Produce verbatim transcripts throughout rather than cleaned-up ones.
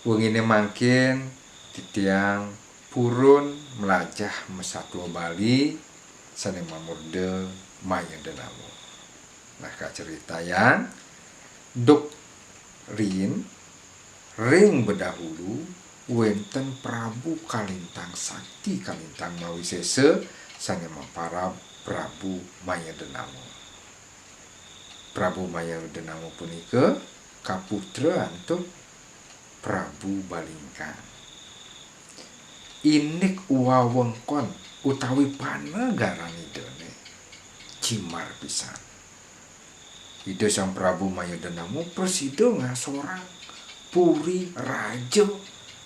Wengine mangkin titiang purun mlajah masatua Bali sane mamurda Maya Denama. Nah, kacaritayang, duk riin ring bedahulu wenten Prabu Kalintang Sakti Kalintang Mawisesa sane maparab Prabu Maya Denama. Prabu Maya Denama punika kaputra antuk Prabu Balingkang. Indik wewengkon utawi panegaran Idane jimbar pisan. Ida Sang Prabu Maya Denama prasida ngasorang puri raja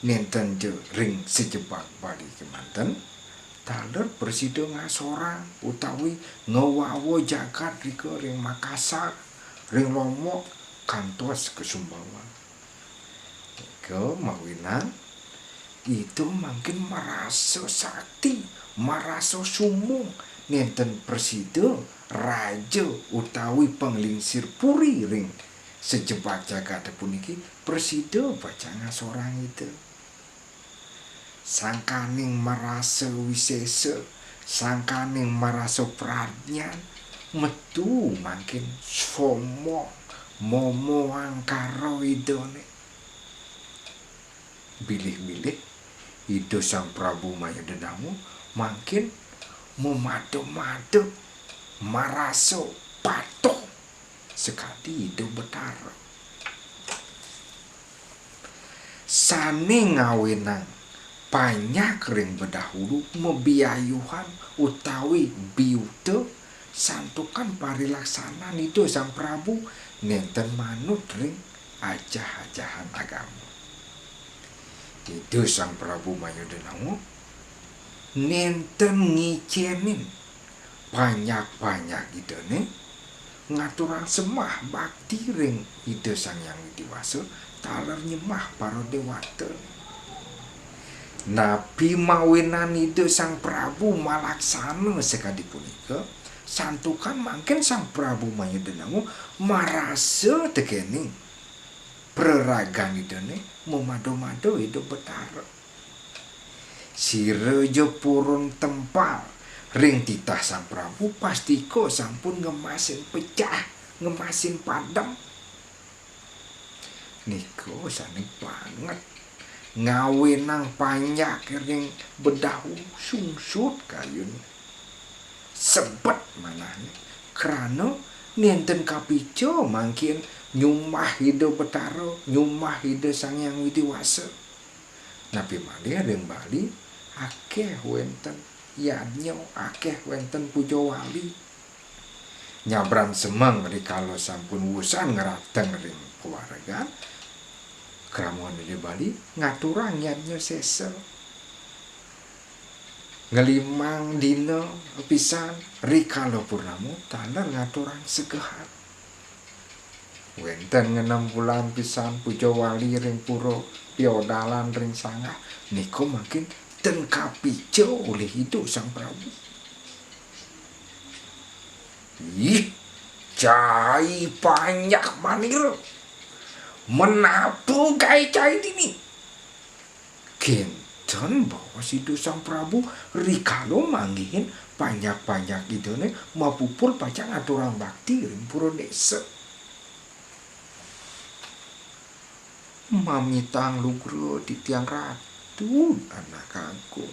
nenten ja ring sajebag Bali kemanten, taler prasida ngasorang utawi ngwawa jagat rika ring Makassar, ring Lombok, kantos ka Sumbawa. Nika mawinan ida mangkin marasa sakti, marasa sumbung nenten prasida raja utawi panglingsir puri ring sajebag jagate puniki prasida pacang ngasorang ida. Sangkaning marasa wisesa, sangkaning marasa pradnyan, metu mangkin sombong, momo angkara idane. Bilih-bilih Ida Sang Prabu Maya Denama mangkin mamada-mada, marasa patuh sakadi Ida Betara. Sane ngawinang panjak ring bedahulu mabiayuhan utawi biuta, santukan parilaksanan Ida Sang Prabu nenten manut ring ajah-ajahan agama. Ida Sang Prabu Maya Denama nenten ngicenin panjak-panjak idane ngaturang sembah bakti ring Ida Sang Hyang Widi Wasa taler nyembah para dewata. Napi mawinan Ida Sang Prabu malaksana sakadi punika, santukan mangkin Sang Prabu Maya Denama marasa tekening praragan idane mamada-mada Ida Betara. Sira ja purun tempal ring titah Sang Prabu, pastika sampun ngemasin pecah, ngemasin padem. Nika sane banget ngawinang panjak ring bedahulu sungsut kayun. Sebet manahne, krana nenten kapica mangkin nyumbah Ida Betara, nyumbah Ida Sang Hyang Widi Wasa. Napi malih ring Bali akeh wenten yadnya, akeh wenten puja wali. Nyabran semeng rikala sampun wusan ngrateng ring pawaregan, krama Ida Bali ngaturang yadnya sesa. Ngelimang dina pisan rikala purnama taler ngaturang segehan. Wenten ngenem bulan pisan puja wali ring pura, piodalan ring sanggah, nika mangkin ten kapica olih Ida Sang Prabu. Ih, cai panjak manira. Menapa gaé cai dini? Kenten baos Ida Sang Prabu rikala manggihin panjak-panjak idane mapupul pacang ngaturang bakti ring pura desa. Mamitang lugra titiang Ratu Anak Agung.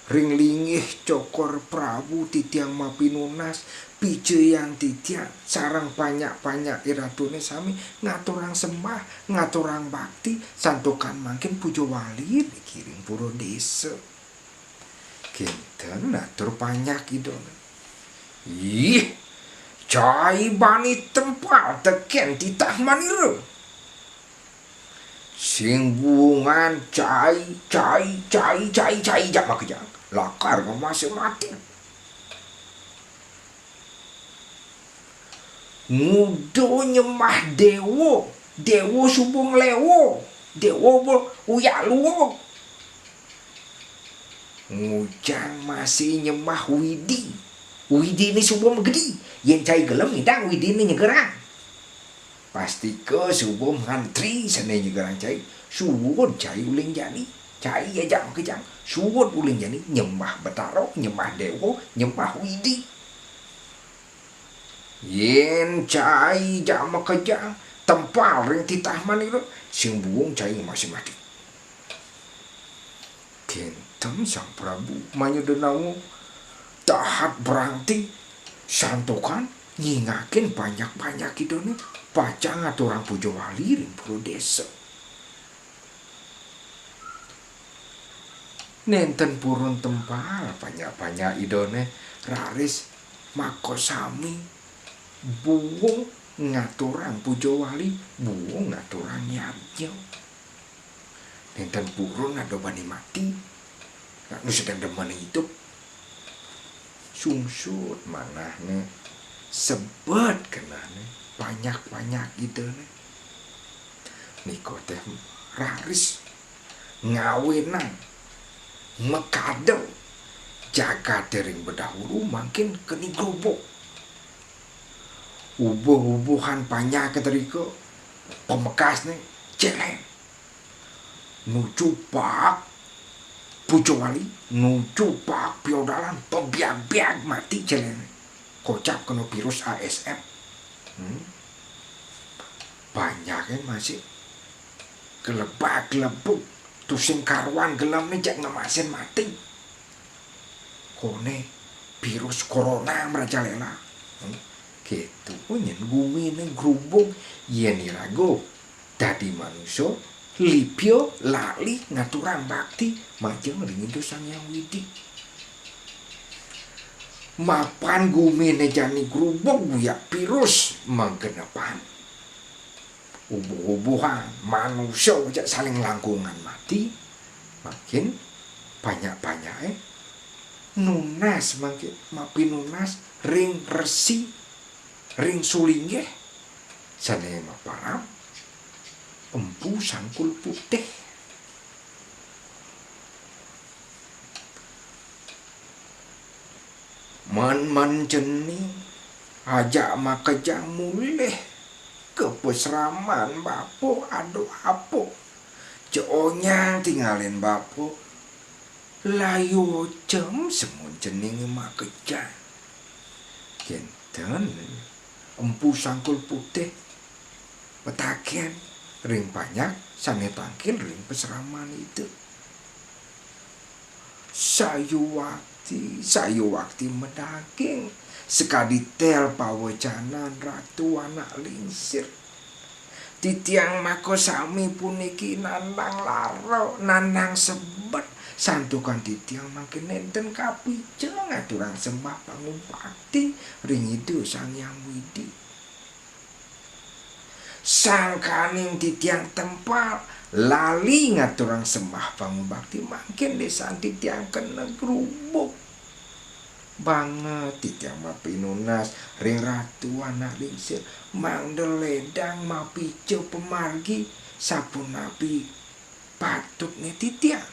Ring linggih cokor Prabu titiang mapinunas, picayang titiang sareng panjak-panjak iratune sami ngaturang sembah, ngaturang bakti, santukan mangkin puja wali niki ring pura desa. Kenten atur panjak idane. Ih, cai bani tempal teken titah manira. Sing buungan cai, cai, cai, cai, cai, jak makejang. Lakar ngamase mati. Nguda nyembah dewa, dewa suba nglewa, dewa ba uyak lua. Ngujang masih nyembah Widi, Widine suba magedi. Yen cai gelem ngidang Widine nyegerang. Pastika suba mantri sané nyegerang cai. Suud cai uling jani. Cai ajak makejang. Suud uling jani nyembah Betara, nyembah Déwa, nyembah Widi. Yén cai jak makejang, tempal ring titah manira, sing buung cai ngemasin mati. Kénten Sang Prabu Mayuda Nawa dahat brangti, santukan nyingakin panjak-panjak Idané pacang ngaturang puja wali ring pura désa. Nénten purun tempal panjak-panjak Idané raris makasami buung ngaturang puja wali, buung ngaturang yadnya. Nénten purun ada bani mati. Nak nu sedeng demen idup. Sungsut manahné, sebet kenehné, panjak-panjak Idané. Nika téh raris ngawinang makada jagaté ring bedahulu mangkin keni grubug. Ubuh-ubuhan panjaké drika, pamekasné céléng. Nuju paek puja wali, nuju paek piodalan, pabiag-biag mati céléngné. Kocap kena virus A S F. Hmm. Panjaké masih gelebak-gelebug, tusing karuan gelemné, jak ngemasin mati. Koné virus corona merajalela. Hmm. Kéto nyén guminé grubug, yén iraga dadi manusa, lipia lali ngaturang bakti majeng ring Ida Sang Hyang Widi. Mapan guminé jani grubug, guyak virus magenepan. Ubuh-ubuhan manusa jak saling langkungan mati, mangkin panjak-panjaké nunas mangkin, mapinunas ring resi, ring sulinggih sané maparam Empu Sangkul Putih. Men-men cening ajak makejang mulih ka pasraman bapa, aduh apa. Ja onyang tingalin bapa. Layu cem semun cening makejang. Kénten Empu Sangkul Putih pataken ring panjak sané tangkil ring pasraman Ida. Sayuwakti, sayuwakti madaging, sakadi tel pawecanan Ratu Anak Lingsir. Titiang makasami puniki nandang lara, nandang sebet, santukan titiang mangkin nénten kapica ngaturang sembah pangubakti ring Ida Sang Hyang Widi. Sangkaning titiang tempal lali ngaturang sembah pangubakti, mangkin désan titiang kena grubug. Banget titiang mapinunas ring Ratu Anak Lingsir, mangda ledang mapica pamargi sapunapi patutné titiang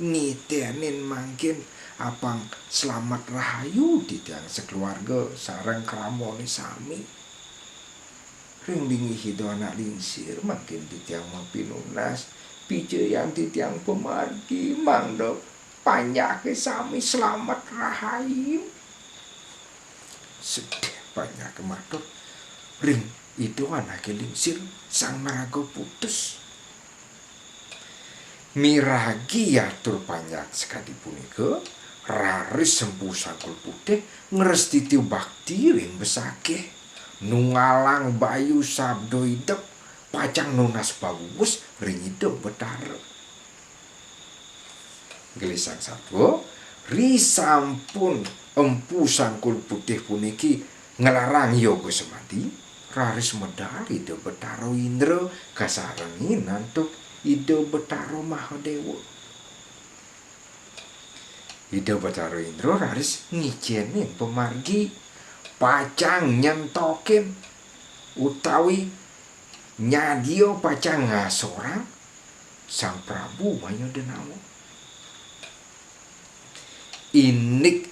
nitenin mangkin apang slamet rahayu titiang sakeluarga sareng kramané sami. Ring linggih Ida Anak Lingsir mangkin titiang mapinunas, picayang titiang pamargi mangda panjaké sami slamet rahayu. Sedih panjaké matur ring Ida Anaké Lingsir, sang maraga putus. Miragi atur panjak sakadi punika, raris Empu Sangkul Putih ngrestiti bakti ring besakih, nunggalang bayu sabda idep, pacang nunas pawuwus ring Ida Betara. Gelisang satua, risampun Empu Sangkul Putih puniki nglarang yoga samadi, raris medal Ida Betara Indra kasarengin antuk Ida Betara Mahadéwa. Ida Betara Indra raris ngicénin pamargi, pacang nyentokin utawi nyadia pacang ngasorang Sang Prabu Mayuda Nawa. Indik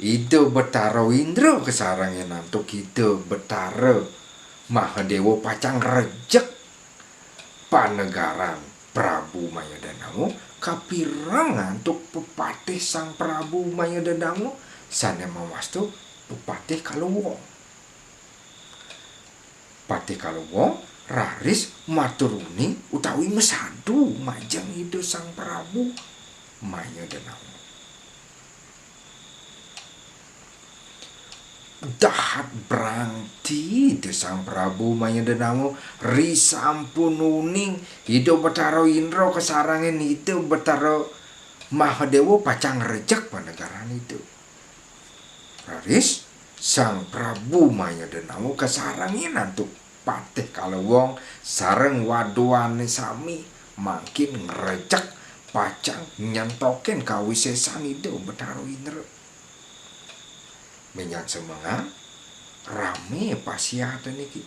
Ida Betara Indra kasarengin antuk Ida Betara Mahadéwa pacang rejek panegaran Prabu Mayadanawa, kapireng antuk pepatih Sang Prabu Mayadanawa sané mawasta pepatih Kalawong. Patih Kalawong raris matur uning utawi masadu majeng Ida Sang Prabu Mayadanawa. Dahat brangti Ida Sang Prabu Mayadanawa, risampun uning Ida Betara Indra kasarengin Ida Betara Mahadéwa pacang rejek panegaran Ida. Raris Sang Prabu Mayadanawa kasarengin antuk Patih Kalawong sareng waduané sami mangkin ngrejek pacang nyentokin kawisésan Ida Betara Indra. Ménjang semengan ramé pasiat niki.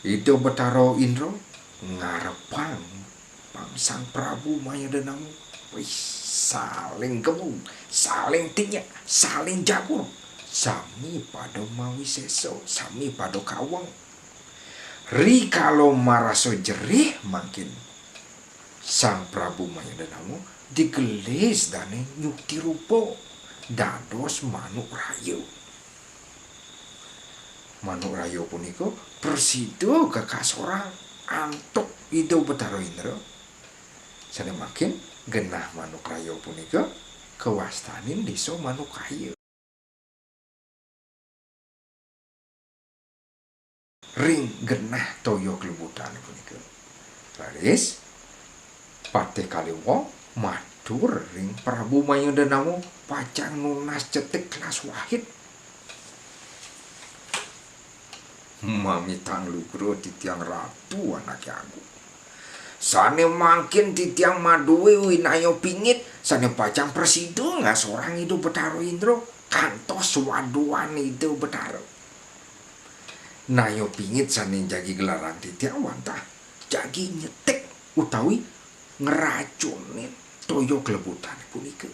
Ida Betara Indra ngarepang pang Sang Prabu Mayadanawa. Wih, saling gebug, saling tinyak, saling jabur. Sami pada mawisésa, sami pada kaweng. Rikala marasa jerih mangkin Sang Prabu Mayadanawa digelis dané nyukti rupa dados manuk raya. Manuk raya punika prasida kakasorang antuk Ida Betara Indra. Sané mangkin genah manuk raya punika kawastanin Désa Manukaya. Ring genah toya klebutané punika. Raris Patih Kalawong matur ring Prabu Mayadanawa pacang nunas cetik kelas wahid. Mamitang lugra titiang Ratu Anaké Agung. Sané mangkin titiang madué winaya pingit sané pacang prasida ngasorang Ida Betara Indra kantos waduan Ida Betara. Naya pingit sané jagi gelarang titiang wantah jagi nyetik utawi ngracunin toya klebutané punika.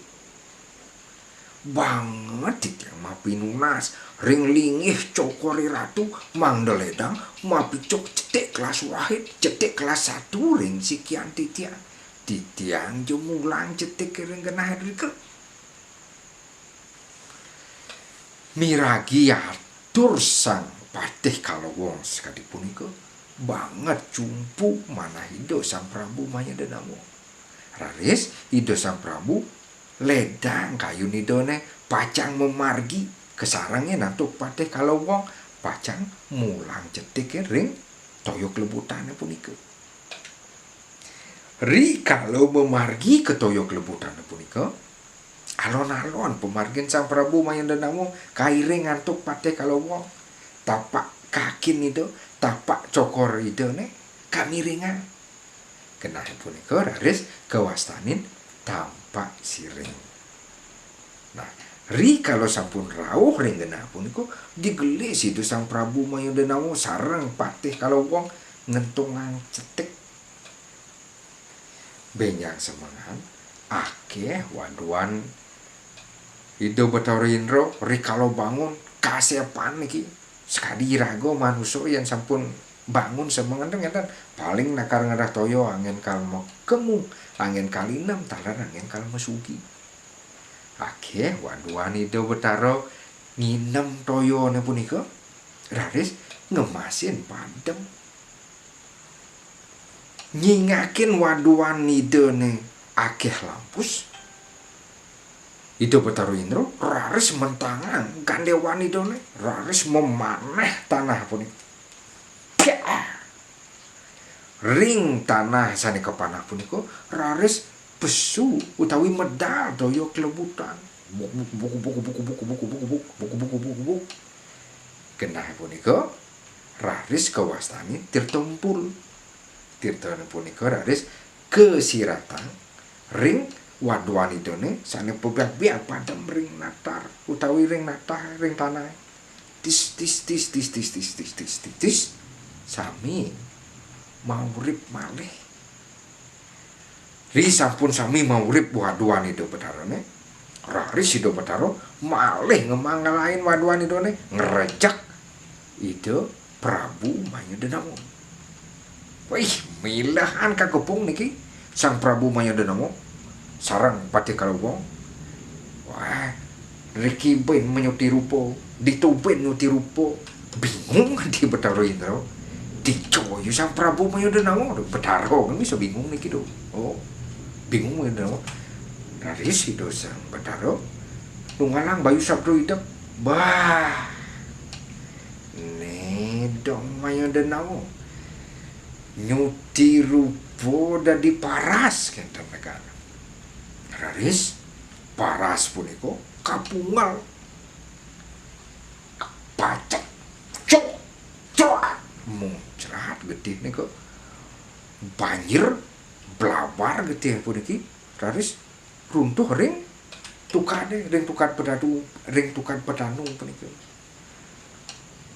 Banget titiang mapinunas ring linggih cokoré Ratu mangda lédang mapicuk cetik kelas wahid, cetik kelas satu ring sikian titiang. Titiang ja mulang cetik ring genah drika. Miragi atur Sang Patih Kalawong sakadi punika, banget cumpu manah Ida Sang Prabu Mayadanawa. Raris Ida Sang Prabu lédang kayun Idané pacang mamargi kasarengin antuk Patih Kalawong pacang mulang cetik ring toya klebutané punika. Rikala mamargi ka toya klebutané punika, alon-alon pamargin Sang Prabu Mayadanawa kairing antuk Patih Kalawong, tapak kakin Ida, tapak cokor Idané kamiringan. Genah punika raris kawastanin tampak siring. Nah, rikala sampun rauh ring genah punika, digelis Ida Sang Prabu Mayadanawa sareng Patih Kalawong ngentungang cetik. Bénjang semengan, akéh waduan Ida Betara Indra rikala bangun kasépan niki. Sakadi iraga manusa yén sampun bangun semengan ngénten, paling nakar ngendah toya anggén kal makemu, anggén kal inem, taler anggén kal masugi. Akéh waduan Ida Betara nginem toyané punika, raris ngemasin padem. Nyingakin waduan Idané akéh lampus, Ida Betara Indra raris mentangang gandéwan Idané, raris memanéh tanah punika. Ring tanah sané kapanah punika raris pesu utawi medal toya klebutan. Buk, buk, buk, buk. Genah punika raris kawastanin tirta empul. Tirta punika raris kasiratang ring waduan Idané sané pabiag-biag padem ring natar utawi ring natah ring tanah. Tis, tis, tis, tis, tis, tis, tis, tis, tis, tis. Sami maurip malih. Ri sampun sami maurip waduan Ida Betarané. Raris Ida Betara malih ngemangalain waduan Idané, ngrejek Ida Prabu Mayadanama. Wih, milehan kakepung niki Sang Prabu Mayadanama sareng Patih Kalawang. Wah, riki ben manyuti rupa, ditu ben nyuti rupa. Bingung adi Betara Indra. Dija ya Sang Prabu Mayadanama? Betara kan bisa bingung niki, duh. Oh, bingung Mayadanama. Raris Ida Sang Betara nunggalang bayu sabda idep. Bah, né dong Mayadanama nyuti rupa dadi paras, kenten negara. Raris paras punika kapungel. Pacet. Cok. Cok. Muncrat getih nika. Banjir blabar getih puniki. Raris runtuh ring tukade, ring tukad pedadu, ring tukad pedanu punika.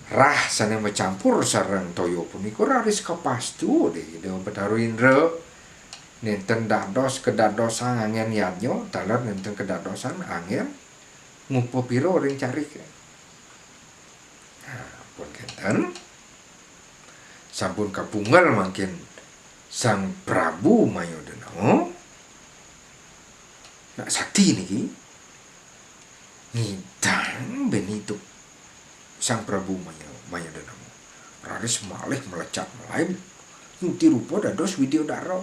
Rah sané macampur sareng toya punika raris kapastu déning Ida Betara Indra. Nénten dados kadadosang anggén yadnya, taler nénten kadadosang anggén ngupapira ring carik. Nah, pun kénten, sampun kapungel mangkin Sang Prabu Mayadanama. Nak sakti niki ngidang beni tu Sang Prabu Maya, Mayadanama. Raris malih mlecak malaib, nyuti rupa dados Widyadara.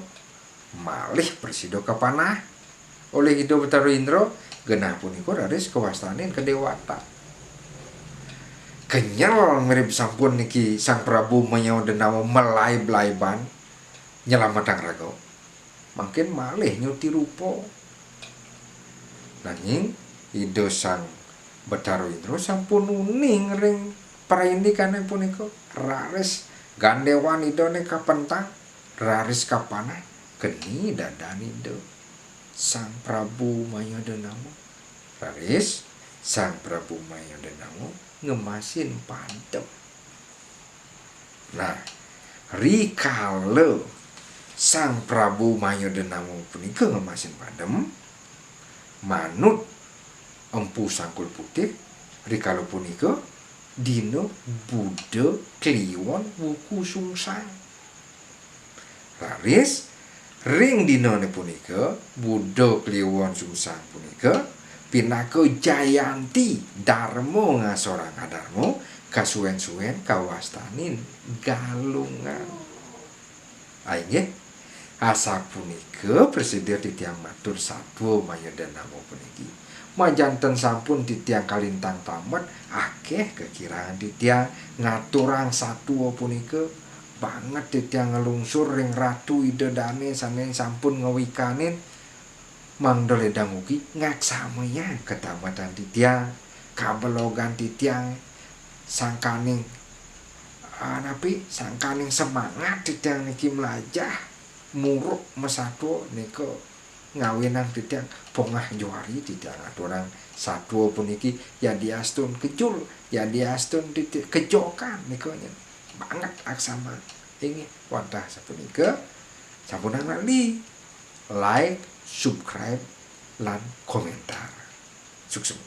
Malih prasida kapanah olih Ida Betara Indra, genah punika raris kawastanin kadéwatan. Kenyel mirib sampun niki Sang Prabu Mayadanama malaib-laiban nyelametang raga. Mangkin malih nyuti rupa. Nanging Ida Sang Betara Indra sampun uning ring praindikané punika. Raris gandéwan Idané kapentang, raris kapanah, keni dadan Ida Sang Prabu Mayadanama. Raris Sang Prabu Mayadanama ngemasin padem. Nah, rikala Sang Prabu Mayadanama punika ngemasin padem, manut Empu Sangkul Putih, rikala punika dina Buda Kliwon wuku sungsang. Raris ring dinané punika, Buda Kliwon sungsang punika pinaka jayanti darma ngasorang adarma, kasuwén-suwén kawastanin Galungan. Ah, inggih. Asapunika prasida titiang matur satua Mayadanama puniki. Majanten sampun titiang kalintang tamet, akéh kakirangan titiang ngaturang satua punika. Banget titiang nglungsur ring Ratu Ida Dané sané sampun ngawikanin, mangda lédang ugi ngaksamayang katametan titiang, kabelogan titiang, sangkaning, ah, napi, sangkaning semangat titiang niki mlajah, muruk masatua nika ngawinang titiang pongah juari titiang ngaturang satua puniki yadiastun kejul, yadiastun titi-, kejokan nika nyen. Banget aksama. Inggih, wantah sapunika, sampunang lali like, subscribe, lan komentar. Suksma.